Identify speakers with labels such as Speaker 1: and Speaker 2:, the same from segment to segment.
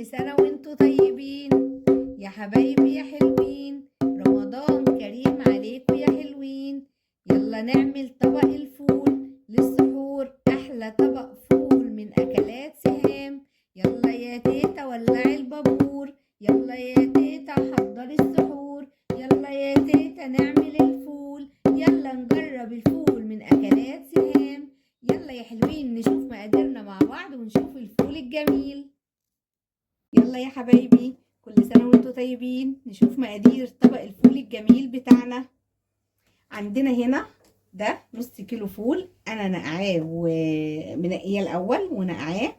Speaker 1: كل سنة وانتوا طيبين يا حبايبي يا حلوين، رمضان كريم عليكم يا حلوين. يلا نعمل طبق الفول للسحور، أحلى طبق فول من أكلات سهام. يلا يا تيتا ولعي البابور، يلا يا تيتا حضري السحور، يلا يا تيتا نعمل الفول، يلا نجرب الفول من أكلات سهام. يلا يا حلوين نشوف مقاديرنا مع بعض ونشوف الفول الجميل. يلا يا حبايبي كل سنة وانتوا طيبين، نشوف مقادير طبق الفول الجميل بتاعنا. عندنا هنا ده نص كيلو فول، انا نقعاه ومنقيه الاول ونقعاه،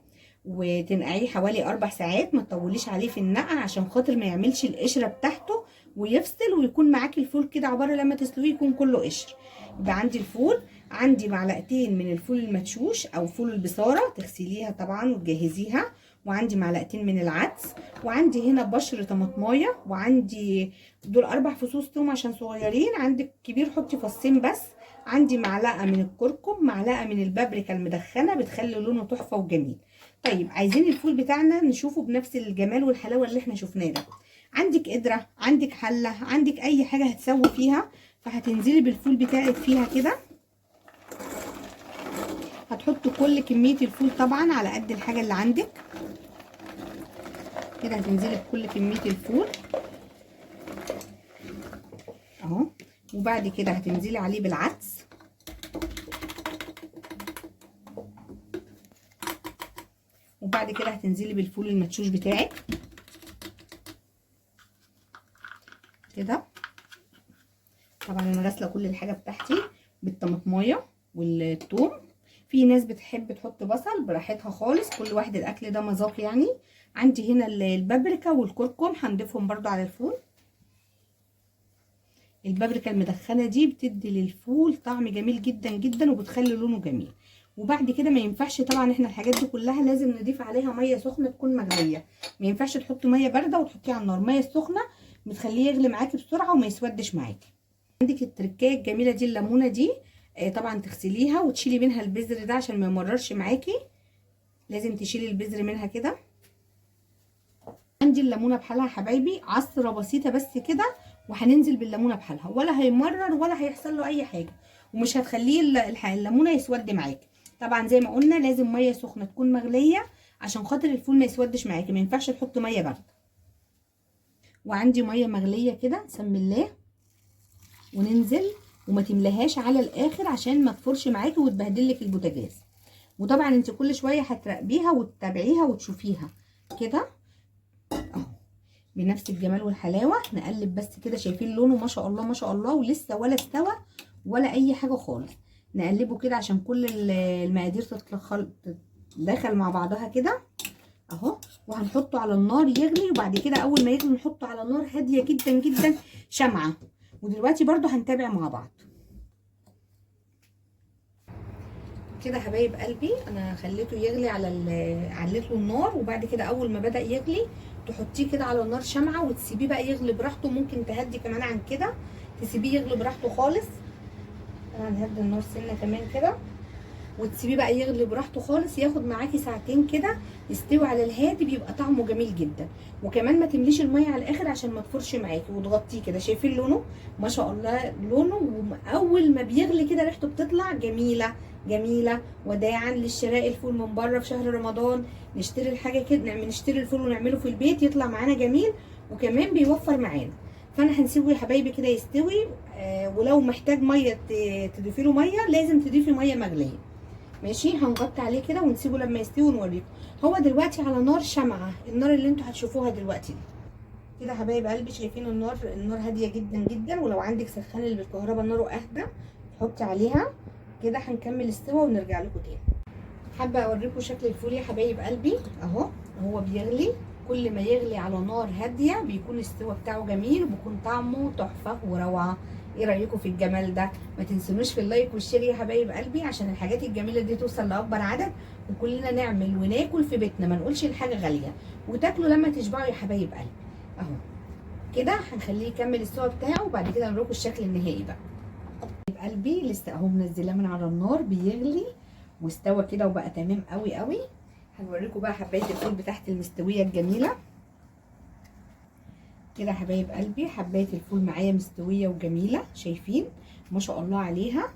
Speaker 1: وتنقعيه حوالي 4 ساعات، ما تطوليش عليه في النقع عشان خاطر ما يعملش القشرة بتاعته ويفصل، ويكون معاكي الفول كده عبارة لما تسلقيه يكون كله قشر. يبقى عندي الفول، عندي معلقتين من الفول المدشوش او فول البصاره، تغسليها طبعا وتجهزيها، وعندي معلقتين من العدس، وعندي هنا بشر طماطمايه، وعندي دول 4 فصوص توم عشان صغيرين، عندك كبير حطي فصين بس. عندي معلقه من الكركم، معلقه من البابريكا المدخنه بتخلي لونه تحفة وجميل. طيب عايزين الفول بتاعنا نشوفه بنفس الجمال والحلاوه اللي احنا شفناه ده. عندك قدره، عندك حله، عندك اي حاجة هتسوي فيها، فهتنزلي بالفول بتاعك فيها كده. هتحطي كل كمية الفول طبعا على قد الحاجة اللي عندك كده، هتنزلي بكل كمية الفول اهو. وبعد كده هتنزلي عليه بالعدس، وبعد كده هتنزلي بالفول المدشوش بتاعك كده. طبعا انا غاسله كل الحاجة بتاعتي بالطماطمايه والثوم. في ناس بتحب تحط بصل، براحتها خالص، كل واحد الاكل ده مذاق يعني. عندي هنا البابريكا والكركم هنضيفهم برضو على الفول. البابريكا المدخنه دي بتدي للفول طعم جميل جدا جدا وبتخلي لونه جميل. وبعد كده ما ينفعش طبعا احنا الحاجات دي كلها لازم نضيف عليها مية سخنة تكون مغليه، ما ينفعش تحطي مية باردة وتحطيها على النار. المية السخنة بتخليه يغلي معاكي بسرعة وما يسودش معاكي. عندك التركايه الجميلة دي، الليمونه دي، طبعا تغسليها وتشيلي منها البذر ده عشان ما يمررش معاكي، لازم تشيلي البذر منها كده. عندي الليمونه بحالها حبايبي، عصره بسيطة بس كده، وهننزل بالليمونه بحالها، ولا هيمرر ولا هيحصل له اي حاجة، ومش هتخليه الليمونه يسود معاكي. طبعا زي ما قلنا لازم مية سخنة تكون مغليه عشان خاطر الفول ما يسودش معاكي، ما ينفعش تحط مية باردة. وعندي مية مغليه كده، سم الله، وننزل وما تملهاش على الاخر عشان ما تفورش معاكي وتبهدلك البوتاجاز. وطبعا انت كل شوية هتراقبيها وتتابعيها وتشوفيها كده اهو بنفس الجمال والحلاوه. نقلب بس كده، شايفين لونه ما شاء الله ما شاء الله، ولسه ولا استوى ولا اي حاجة خالص. نقلبه كده عشان كل المقادير تتدخل مع بعضها كده اهو. وهنحطه على النار يغلي، وبعد كده اول ما يغلي نحطه على نار هادية جدا جدا شمعة. ودلوقتي برضو هنتابع مع بعض كده حبايب قلبي. انا خليته يغلي على عليت له النار، وبعد كده اول ما بدأ يغلي تحطيه كده على النار شمعة وتسيبيه بقى يغلي براحته. ممكن تهدي كمان عن كده، تسيبيه يغلي براحته خالص. انا هنهدي النار سنة كمان كده، وتسيبيه بقى يغلي براحته خالص، ياخد معاكي ساعتين كده يستوي على الهادي، بيبقى طعمه جميل جدا. وكمان ما تمليش المية على الاخر عشان ما تفورش معاكي، وتغطيه كده. شايفين لونه ما شاء الله، لونه اول ما بيغلي كده ريحته بتطلع جميلة جميلة. وداعا للشراء الفول من بره في شهر رمضان، نشتري الحاجة كده، نشتري الفول ونعمله في البيت يطلع معانا جميل، وكمان بيوفر معانا. فانا هنسيبه يا حبايبي كده يستوي. ولو محتاج مية تضيفي له مية، لازم تضيفي مية مغليه ماشي. هنغطي عليه كده ونسيبه لما يستوي ونوريكم. هو دلوقتي على نار شمعة، النار اللي انتوا هتشوفوها دلوقتي دي كده حبايب قلبي. شايفين النار، النار هادية جدا جدا. ولو عندك سخان اللي بالكهرباء ناره اهدى تحطي عليها كده. هنكمل السوا ونرجع لكم تاني. حابة اوريكم شكل الفول يا حبايب قلبي اهو، هو بيغلي. كل ما يغلي على نار هادية بيكون السوا بتاعه جميل وبيكون طعمه تحفة وروعه. ايه رايكم في الجمال ده؟ ما تنسونوش في ال like وال share يا حبايب قلبي عشان الحاجات الجميلة دي توصل لاكبر عدد، وكلنا نعمل وناكل في بيتنا، ما نقولش الحاجة غالية، وتاكلوا لما تشبعوا يا حبايب قلبي. اهو كده هنخليه يكمل السوا بتاعه، وبعد كده نوريكم الشكل النهائي بقى. قلبي لسه اهو منزلاه من على النار بيغلي واستوى كده وبقى تمام قوي قوي. هنوريكم بقى حبايه الفول بتاعت المستويه الجميلة كده. حبايب قلبي حبايه الفول معايا مستوية وجميلة، شايفين ما شاء الله عليها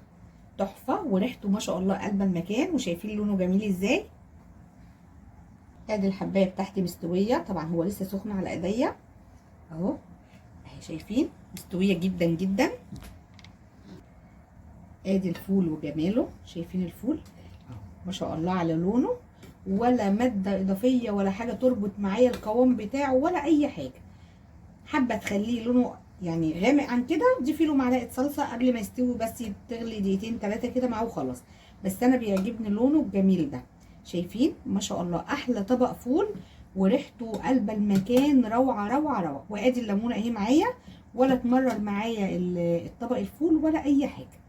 Speaker 1: تحفة، وريحته ما شاء الله قلب المكان، وشايفين لونه جميل ازاي. ادي الحبايه بتاعتي مستوية، طبعا هو لسه سخن على ايديا اهو، اهي شايفين مستوية جدا جدا. ادي الفول وجماله، شايفين الفول ما شاء الله على لونه، ولا مادة اضافية ولا حاجة تربط معايا القوام بتاعه ولا اي حاجة. حابة تخليه لونه يعني غامق عن كده ضيفي له معلقه صلصه قبل ما يستوي، بس تغلي دقيقتين 3 كده معاه وخلاص. بس انا بيعجبني لونه الجميل ده، شايفين ما شاء الله احلى طبق فول، وريحته قلب المكان روعه روعه روعه. وادي الليمونه اهي معايا، ولا تمرر معايا الطبق الفول ولا اي حاجة.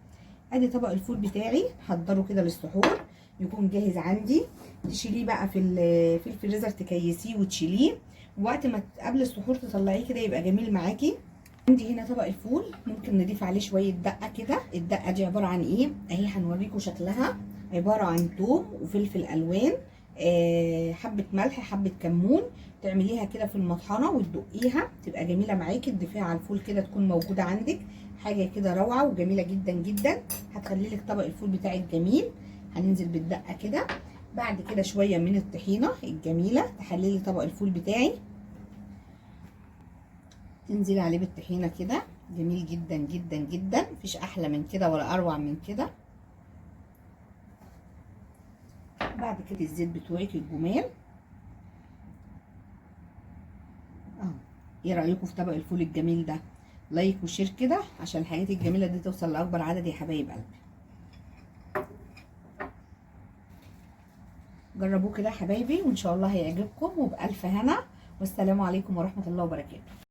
Speaker 1: ادي طبق الفول بتاعي حضره كده للسحور، يكون جاهز عندي. تشيليه بقى في الفريزر، تكيسيه وتشيليه وقت ما قبل السحور تطلعيه كده، يبقى جميل معاكي. عندي هنا طبق الفول ممكن نضيف عليه شوية دقه كده. الدقة دي عبارة عن ايه؟ اهي هنوريكم شكلها. عبارة عن توم وفلفل الوان، حبه ملح، حبه كمون. تعمليها كده في المطحنه وتدقيها، تبقى جميلة معاكي. تضيفيها على الفول كده، تكون موجودة عندك، حاجة كده روعه وجميلة جدا جدا. هتخلي لك طبق الفول بتاعك جميل. هننزل بالدقه كده. بعد كده شوية من الطحينه الجميلة تحللي طبق الفول بتاعي، تنزلي عليه بالطحينه كده، جميل جدا جدا جدا، مفيش احلى من كده ولا اروع من كده. بعد كده الزيت بتوعك الجمال اهو. ايه رايكم في طبق الفول الجميل ده؟ like و share كده عشان الحاجات الجميلة دي توصل لاكبر عدد يا حبايب قلبي. جربوه كده يا حبايبي وان شاء الله هيعجبكم، وبالف هنا، والسلام عليكم ورحمة الله وبركاته.